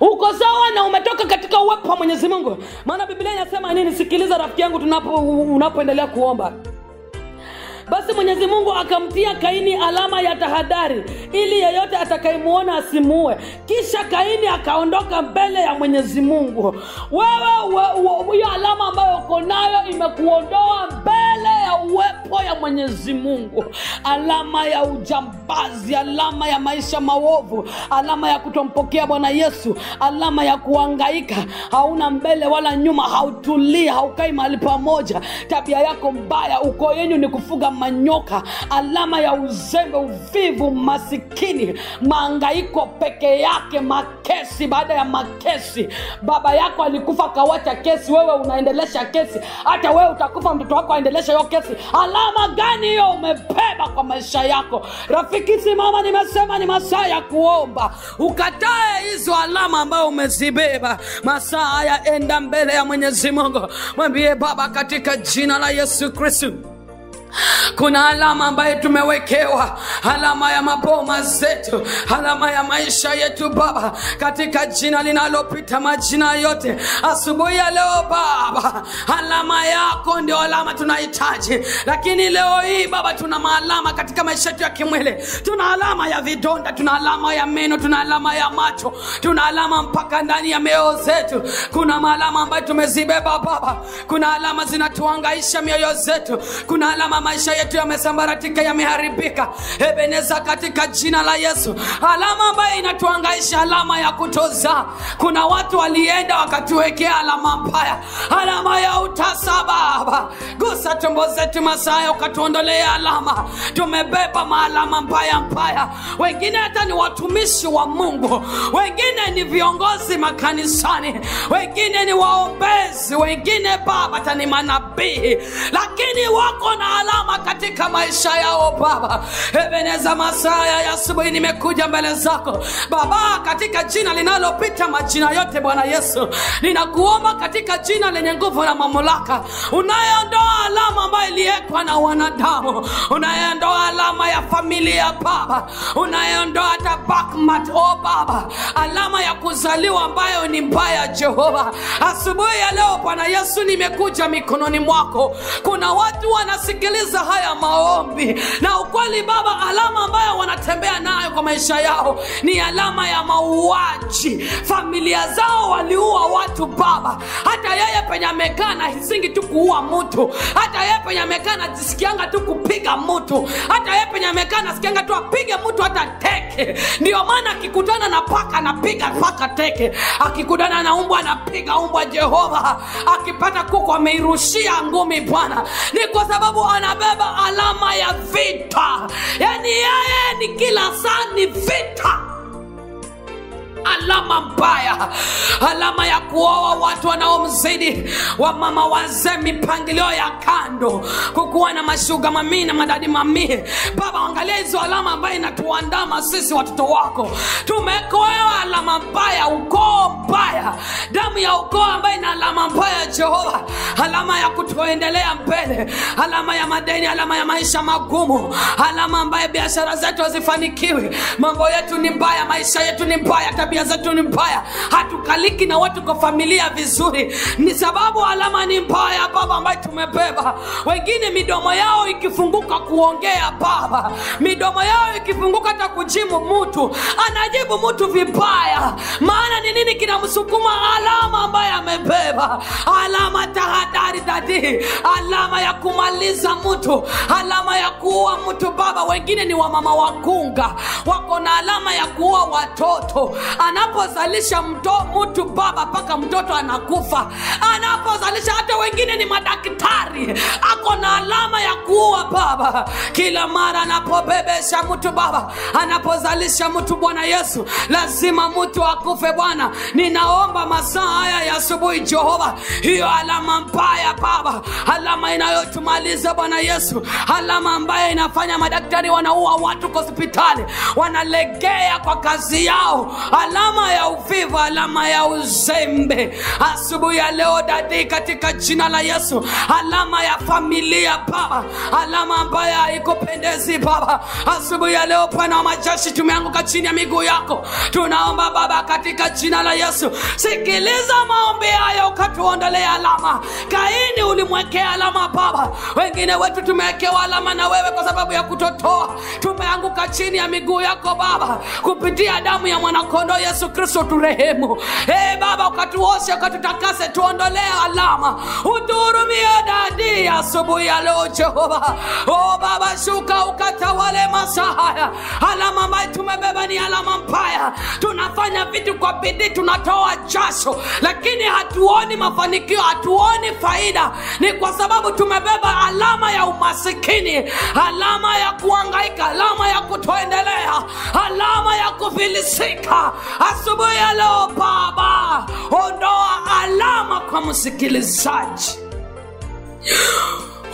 Uko sawa na umetoka katika uwepo wa Mwenyezi Mungu. Maana Biblia inasema nini? Sikiliza rafiki yangu, unapoendelea kuomba. Basi Mwenyezi Mungu akamtia Kaini alama ya tahadhari, ili yeyote atakayemuona asimuue. Kisha Kaini akaondoka mbele ya Mwenyezi Mungu. Wewe hiyo alama ambayo uko nayo imekuondoa mbele ya uwepo ya Mwenyezi Mungu. Alama ya ujambazi, alama ya maisha maovu, alama ya kutompokea Bwana Yesu, alama ya kuhangaika, hauna mbele wala nyuma, hautulii, haukai mahali pamoja, tabia yako mbaya, uko yenu ni kufuga manyoka, alama ya uzembe, uvivu, masikini, mahangaiko peke yake, makesi baada ya makesi. Baba yako alikufa kawacha kesi, wewe unaendelesha kesi. Hata wewe utakufa, mtoto wako aendelesha hiyo kesi. Alama gani hiyo umebeba kwa maisha yako? Rafiki, simama, nimesema ni masaa ya kuomba. Ukatae hizo alama ambayo umezibeba. Masaa haya, enda mbele ya Mwenyezi Mungu, mwambie Baba, katika jina la Yesu Kristo, kuna alama ambayo tumewekewa, alama ya maboma zetu, alama ya maisha yetu Baba, katika jina linalopita majina yote. Asubuhi ya leo Baba, alama yako ndio alama tunahitaji. Lakini leo hii Baba, tuna maalama katika maisha yetu ya kimwili. Tuna alama ya vidonda, tuna alama ya meno, tuna alama ya macho, tuna alama mpaka ndani ya mioyo zetu. Kuna maalama ambayo tumezibeba Baba. Kuna alama zinatuhangaisha mioyo zetu. Kuna alama maisha yetu yamesambaratika, yameharibika. Ebeneza, katika jina la Yesu. Alama ambayo inatuhangaisha, alama ya kutozaa. Kuna watu walienda wakatuwekea alama mbaya, alama ya utasa Baba. Gusa tumbo zetu masaa, ukatuondolea alama. Tumebeba maalama mbaya mbaya. Wengine hata ni watumishi wa Mungu, wengine ni viongozi makanisani, wengine ni waombezi, wengine Baba hata ni manabii, lakini wako na alama katika maisha yao Baba. Ebeneza, masaa ya asubuhi nimekuja mbele zako Baba, katika jina linalopita majina yote Bwana Yesu, ninakuomba katika jina lenye nguvu na mamlaka, unayeondoa alama ambayo iliwekwa na wanadamu, unayeondoa alama ya familia Baba, unayeondoa hata bakmat, oh Baba, alama ya kuzaliwa ambayo ni mbaya Jehova. Asubuhi ya leo Bwana Yesu, nimekuja mikononi mwako. Kuna watu wanasikiliza haya maombi, na ukweli Baba, alama ambayo wanatembea nayo kwa maisha yao ni alama ya mauaji. Familia zao waliua watu Baba. Hata yeye penye amekaa na hisingi tu kuua mtu, hata yeye penye amekaa na jisikianga tu kupiga mtu, hata yeye penye amekaa na sikianga tu apige mtu hata teke. Ndio maana akikutana na paka anapiga paka teke, akikutana na umbwa anapiga umbwa Jehova, akipata kuku ameirushia ngumi Bwana. Ni kwa sababu anabeba alama ya vita. Yani yeye ni kila saa ni vita. Alama mbaya, alama ya kuoa watu wanaomzidi, wamama wazee, mipangilio ya kando, kukuwa na mashuga mami na madadi mami. Baba, angalia hizo alama ambayo inatuandama sisi watoto wako. Tumekoewa alama mbaya, ukoo mbaya, damu ya ukoo ambayo ina alama mbaya Jehova, alama ya kutoendelea mbele, alama ya madeni, alama ya maisha magumu, alama ambayo biashara zetu hazifanikiwi, mambo yetu ni mbaya, maisha yetu ni mbaya, tabia zetu ni mbaya, hatukaliki na watu kwa familia vizuri. Ni sababu alama ni mbaya Baba ambayo tumebeba. Wengine midomo yao ikifunguka kuongea Baba, midomo yao ikifunguka hata kujibu mtu, anajibu mtu vibaya. Maana ni nini kinamsukuma? Alama ambayo amebeba, alama tahadhari dadi, alama ya kumaliza mtu, alama ya kuua mtu Baba. Wengine ni wamama wakunga, wako na alama ya kuua watoto. Anapozalisha mtu Baba, paka mtoto anakufa. Anapozalisha, hata wengine ni madaktari, ako na alama ya kuua Baba. Kila mara anapobebesha mtu Baba, anapozalisha mtu Bwana Yesu, lazima mtu akufe Bwana. Ni Ninaomba masaa haya ya asubuhi Jehova, hiyo alama mbaya Baba, alama inayotumaliza Bwana Yesu, alama ambayo inafanya madaktari wanaua watu kwa hospitali, wanalegea kwa kazi yao, alama ya uvivu, alama ya uzembe, asubuhi ya leo dadi, katika jina la Yesu, alama ya familia Baba, alama ambayo haikupendezi Baba, asubuhi ya leo Bwana wa majeshi, tumeanguka chini ya miguu yako. Tunaomba Baba katika jina la Yesu, sikiliza maombi haya, ukatuondolee alama. Kaini ulimwekea alama Baba, wengine wetu tumewekewa alama na wewe kwa sababu ya kutotoa. Tumeanguka chini ya miguu yako Baba, kupitia damu ya mwanakondoo Yesu Kristo, turehemu. Hey Baba, ukatuoshe, ukatutakase, tuondolee alama, utuhurumie dadi asubuhi ya leo Jehova. Oh Baba, shuka ukatawale masaa haya. Alama ambayo tumebeba ni alama mbaya. Tunafanya vitu kwa bidii, tunatoa jasho, lakini hatuoni mafanikio, hatuoni faida. Ni kwa sababu tumebeba alama ya umasikini, alama ya kuhangaika, alama ya kutoendelea, alama ya kufilisika. Asubuhi ya leo Baba, ondoa alama kwa msikilizaji.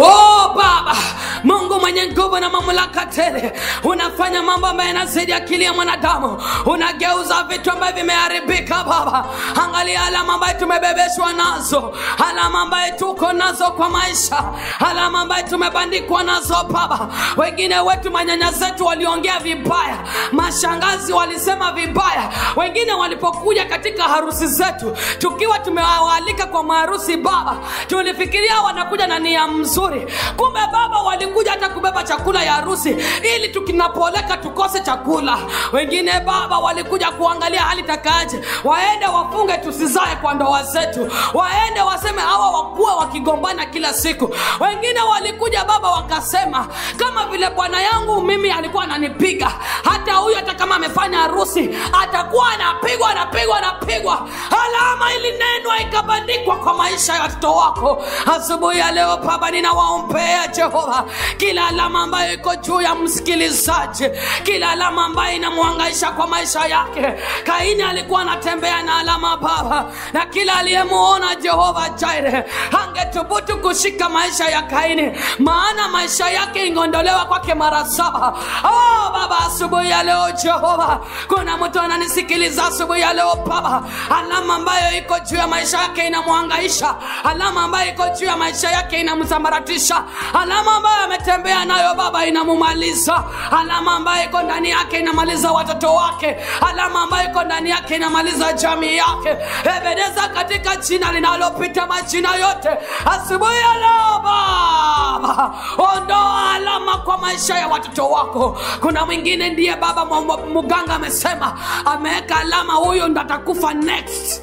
Oh Baba, Mungu mwenye nguvu na mamlaka tele, unafanya mambo ambayo yanazidi akili ya mwanadamu, unageuza vitu ambavyo vimeharibika Baba. Angalia alama ambayo tumebebeshwa nazo, alama ambayo tuko nazo kwa maisha, alama ambayo tumebandikwa nazo Baba. Wengine wetu manyanya zetu waliongea vibaya, mashangazi walisema vibaya, wengine walipokuja katika harusi zetu, tukiwa tumewaalika kwa maharusi Baba, tulifikiria wanakuja na nia mzuri, kumbe Baba walikuja hata kubeba chakula ya harusi ili tukinapoleka tukose chakula. Wengine Baba walikuja kuangalia hali takaje, waende wafunge tusizae kwa ndoa zetu, waende waseme hawa wakuwa wakigombana kila siku. Wengine walikuja Baba wakasema, kama vile bwana yangu mimi alikuwa ananipiga, hata huyu hata kama amefanya harusi atakuwa anapigwa, anapigwa, anapigwa. Alama ilinenwa ikabandikwa kwa maisha ya watoto wako. Asubuhi ya leo Baba, ninawaombea Jehova, kila alama ambayo iko juu ya msikilizaji, kila alama ambayo inamhangaisha kwa maisha yake. Kaini alikuwa anatembea na alama Baba, na kila aliyemuona Jehova Jireh angethubutu kushika maisha ya Kaini, maana maisha yake ingeondolewa kwake mara 7. Oh Baba, asubuhi ya leo Jehova, kuna mtu ananisikiliza asubuhi ya leo Baba, alama ambayo iko juu ya maisha yake inamhangaisha, alama ambayo iko juu ya maisha yake inamsambaratisha, alama ambayo ametembea nayo Baba inamumaliza, alama ambayo iko ndani yake inamaliza watoto wake, alama ambayo iko ndani yake inamaliza jamii yake. Ebeneza, katika jina linalopita majina yote, asubuhi ya leo Baba, ondoa alama kwa maisha ya watoto wako. Kuna mwingine ndiye Baba muganga amesema ameweka alama, huyo ndo atakufa next.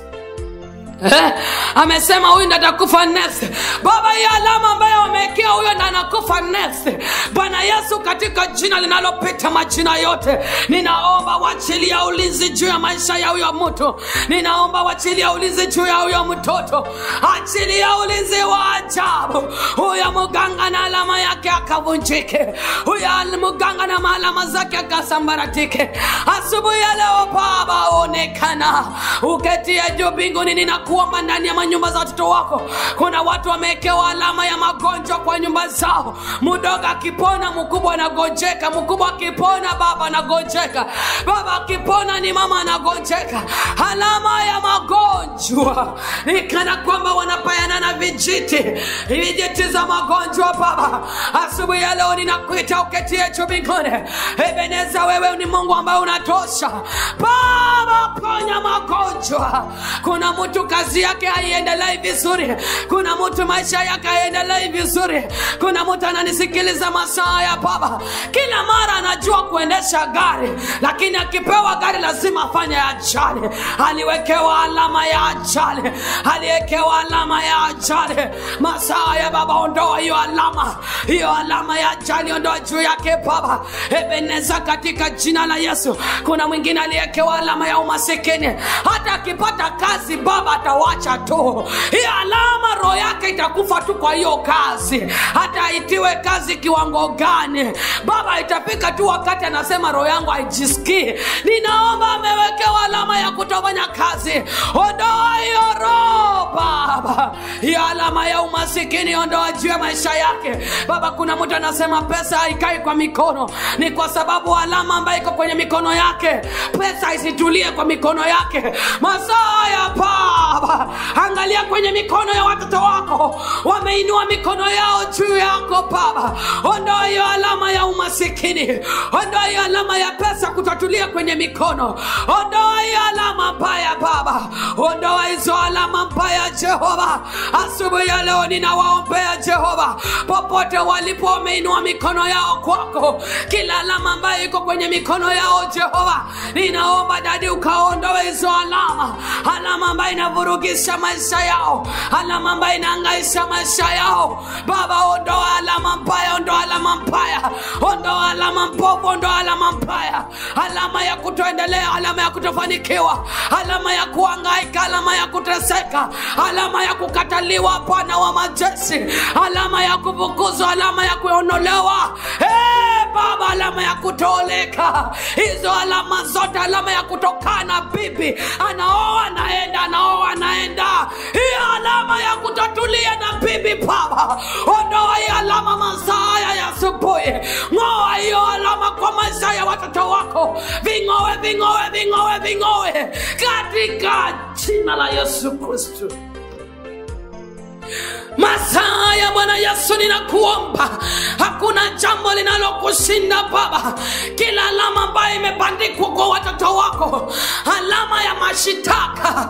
Amesema huyu ndo atakufa next. Baba, hii alama ambayo wamewekea huyo ndo anakufa next. Bwana Yesu, katika jina linalopita majina yote, ninaomba wachilia ulinzi juu ya maisha ya huyo mtu, ninaomba wachilia ulinzi juu ya huyo mtoto, achilia ulinzi wa ajabu. Huyo muganga na alama yake akavunjike, huyo muganga na alama zake akasambaratike. Asubuhi ya leo Baba, onekana uketie juu mbinguni. Ninakuomba ndani ya manyumba za watoto wako, kuna watu wamewekewa alama ya magonjwa kwa nyumba zao. Mdogo akipona mkubwa anagonjeka, mkubwa akipona baba anagonjeka, baba akipona ni mama anagonjeka. Alama ya magonjwa ni kana kwamba wanapayana na vijiti, vijiti za magonjwa Baba. Asubuhi ya leo ninakuita uketie juu mbinguni. Ebeneza, wewe ni Mungu ambaye unatosha Baba, ponya magonjwa. Kuna mtu kazi yake haiendelei vizuri, kuna mtu maisha yake haiendelei vizuri, kuna mtu ananisikiliza masaa ya Baba, kila mara anajua kuendesha gari, lakini akipewa gari lazima afanye ajali. Aliwekewa alama ya ajali, aliwekewa alama ya ajali. Masaa ya Baba, ondoa hiyo alama, hiyo alama ya ajali ondoa juu yake Baba. Ebeneza, katika jina la Yesu. Kuna mwingine aliyekewa alama ya umasikini, hata akipata kazi Baba atawacha tu hiyo alama, roho yake itakufa tu kwa hiyo kazi. Hata itiwe kazi kiwango gani, Baba, itafika tu wakati anasema roho yangu haijisikii. Ninaomba amewekewa alama ya kutofanya kazi, ondoa hiyo roho Baba. Hiyo alama ya umasikini ondoa juu ya maisha yake Baba. Kuna mtu anasema pesa haikai kwa mikono, ni kwa sababu alama ambayo iko kwenye mikono yake, pesa isitulie kwa mikono yake. Masaya Baba, angalia kwenye mikono ya watoto wako, wameinua mikono yao juu yako Baba. Ondoa hiyo alama ya umasikini, ondoa hiyo alama ya pesa kutotulia kwenye mikono, ondoa hiyo alama mbaya Baba, ondoa hizo alama mbaya Jehova. Asubuhi ya leo ninawaombea Jehova, popote walipo wameinua mikono yao kwako, kila alama ambayo iko kwenye mikono yao Jehova, ninaomba Dadi ukaondoe hizo alama, alama ambayo inavurugisha maisha yao, alama ambayo inahangaisha maisha yao Baba. Ondoa alama mbaya, ondoa alama mbaya, ondoa alama mbovu, ondoa alama mbaya, alama ya kutoendelea, alama ya kutofanikiwa, alama ya kuhangaika, alama ya kuteseka, alama ya kukataliwa Bwana wa majeshi, alama ya kufukuzwa, alama ya kuondolewa, Baba, alama ya kutoleka. Hizo alama zote, alama ya kutokana bibi, anaoa anaenda, anaoa anaenda, hiyo alama ya kutotulia na bibi Baba, ondoa hiyo alama masaa ya asubuhi, ng'oa hiyo alama kwa maisha ya watoto wako, ving'oe, ving'oe, ving'oe, ving'oe katika jina la Yesu Kristo. Masaa ya Bwana Yesu, ninakuomba, hakuna jambo linalokushinda Baba. Kila alama ambayo imebandikwa kwa watoto wako, alama ya mashitaka,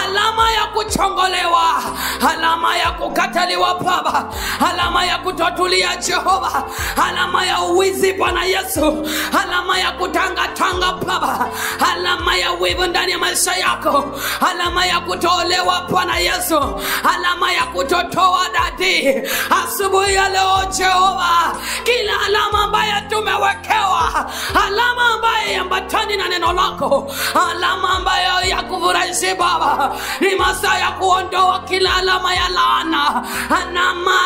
alama ya kuchongolewa, alama ya kukataliwa Baba, alama ya kutotulia Jehova, alama ya uwizi Bwana Yesu, alama ya kutangatanga Baba, alama ya wivu ndani ya maisha yako, alama ya kutolewa Bwana Yesu, alama ya kutotoa Dadi. Asubuhi ya leo Jehova, kila alama ambayo tumewekewa, alama ambayo ambatani na neno lako, alama ambayo ya kufurahisha Baba, ni masaa ya kuondoa kila alama ya laana,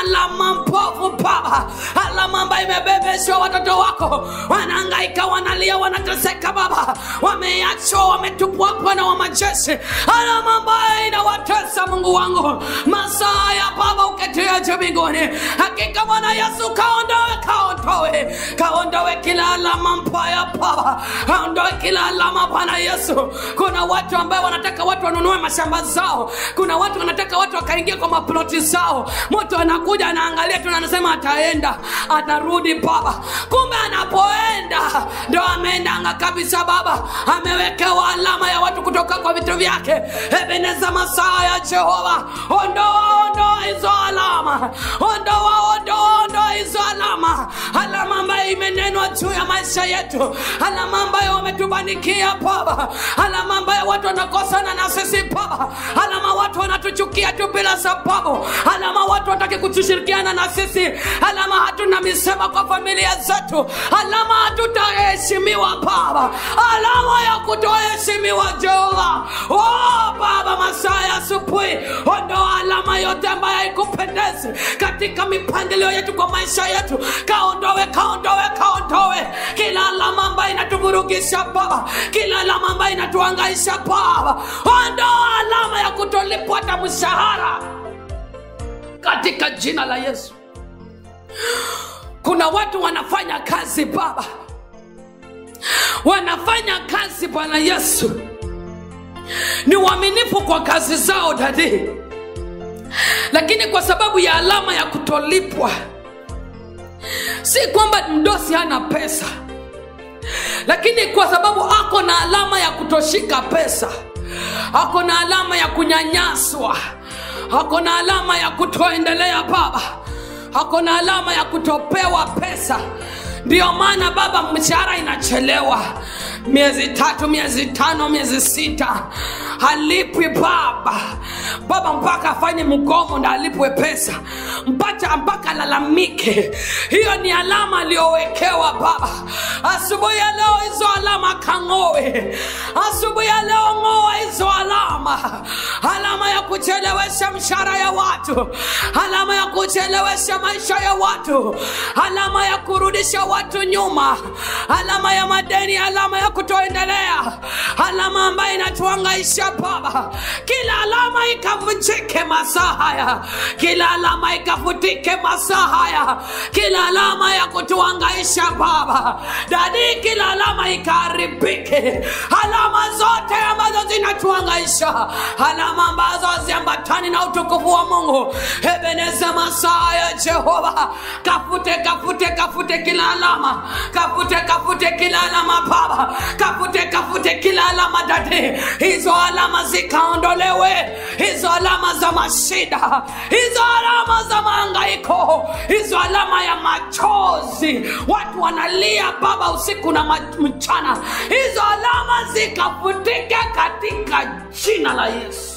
alama mbovu Baba, alama ambayo imebebeshwa watoto wako, wanahangaika, wanalia, wanateseka Baba, wameachwa, wametupwa Bwana wa majeshi, alama ambayo inawatesa Mungu wangu. Masaa ya Baba uketie juu mbinguni, hakika Bwana Yesu kaondoe, kaondoe, kaondoe kila alama mbaya Baba, kaondoe kila alama Bwana Yesu. Kuna watu ambao wanataka watu wanunue mashamba zao, kuna watu wanataka watu wakaingia kwa maploti zao. Mtu anakuja anaangalia tu anasema ataenda, atarudi Baba, kumbe anapoenda ndio ameenda anga kabisa Baba, amewekewa alama ya watu kutoka kwa vitu vyake. Ebeneza, masaa ya Jehova, ondoa, ondoa hizo alama, ondoa, ondoa, ondoa hizo alama, alama ambayo imenenwa juu ya maisha yetu, alama ambayo wametubanikia Baba, alama ambayo watu wanakosana na sisi Baba, alama watu wanatuchukia tu bila sababu, alama watu wataki kutushirikiana na sisi, alama hatuna misema kwa familia zetu, alama hatutaheshimiwa Baba, alama ya kutoheshimiwa Jehova. Oh Baba, masaa ya asubuhi, ondoa alama yote ambayo haikupendezi katika mipangilio yetu kwa maisha yetu. Kaondoe, kaondoe, kaondoe kila alama ambayo inatuvurugisha Baba, kila alama ambayo inatuhangaisha Baba. Ondoa alama ya kutolipwa hata mshahara katika jina la Yesu. Kuna watu wanafanya kazi Baba, wanafanya kazi Bwana Yesu, ni waaminifu kwa kazi zao Dadi, lakini kwa sababu ya alama ya kutolipwa, si kwamba mdosi hana pesa, lakini kwa sababu ako na alama ya kutoshika pesa, ako na alama ya kunyanyaswa, ako na alama ya kutoendelea Baba, ako na alama ya kutopewa pesa. Ndio maana Baba mshahara inachelewa miezi 3, miezi 5, miezi 6 halipwi Baba. Baba mpaka afanye mgomo ndo alipwe pesa, mpaka lalamike. Hiyo ni alama aliyowekewa Baba. Asubuhi ya leo hizo alama kang'oe. Asubuhi ya leo ng'oa hizo alama, alama ya kuchelewesha mshahara ya watu, alama ya kuchelewesha maisha ya watu, alama ya kurudisha watu nyuma, alama ya madeni, alama ya kutoendelea, alama ambayo inatuhangaisha Baba. Kila alama ikavunjike masaa haya, kila alama ikafutike masaa haya, kila alama ya kutuhangaisha Baba Dadi, kila alama ikaharibike. Alama zote ambazo zinatuhangaisha, alama ambazo haziambatani na utukufu wa Mungu, Ebeneza masaa ya Jehova, kafute, kafute, kafute kila alama, kafute, kafute kila alama Baba, kafute, kafute kila alama Dadi. Hizo alama zikaondolewe, hizo alama za mashida, hizo alama za mahangaiko, hizo alama ya machozi, watu wanalia Baba usiku na mchana, hizo alama zikafutike katika jina la Yesu.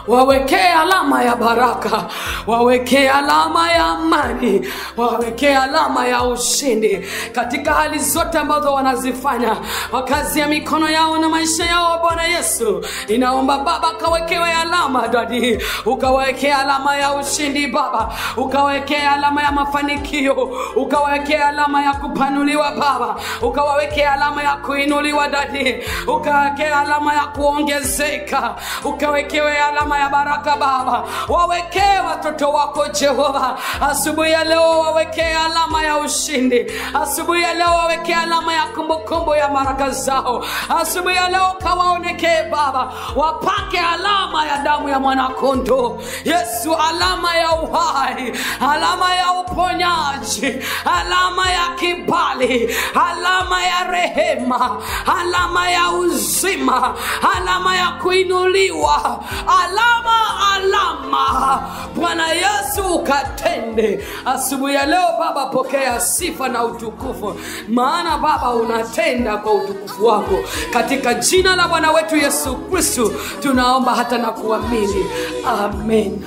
Wawekee alama ya baraka, wawekee alama ya amani, wawekee alama ya ushindi katika hali zote ambazo wanazifanya, wakazi ya mikono yao na maisha yao. Bwana Yesu, ninaomba Baba kawekewe alama Dadi, ukawekee alama ya ushindi Baba, ukawekee alama ya mafanikio, ukawekee alama ya kupanuliwa Baba, ukawekee alama ya kuinuliwa Dadi, ukawekee alama ya kuongezeka, ukawekewe alama ya baraka Baba. Wawekee watoto wako Jehova asubuhi ya leo, wawekee alama ya ushindi asubuhi ya leo, wawekee alama ya kumbukumbu ya baraka zao asubuhi ya leo, kawaonekee Baba, wapake alama ya damu ya mwanakondoo Yesu, alama ya uhai, alama ya uponyaji, alama ya kibali, alama ya rehema, alama ya uzima, alama ya kuinuliwa, alama, alama. Bwana Yesu ukatende asubuhi ya leo Baba, pokea sifa na utukufu, maana Baba unatenda kwa utukufu wako. Katika jina la Bwana wetu Yesu Kristo tunaomba hata na kuamini, amen.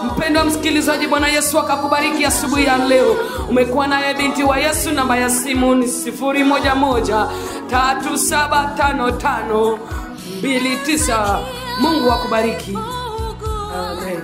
Mpendwa msikilizaji, Bwana Yesu akakubariki asubuhi ya leo. Umekuwa naye binti wa Yesu. Namba ya simu ni 011 3755 29. Mungu akubariki. Amen.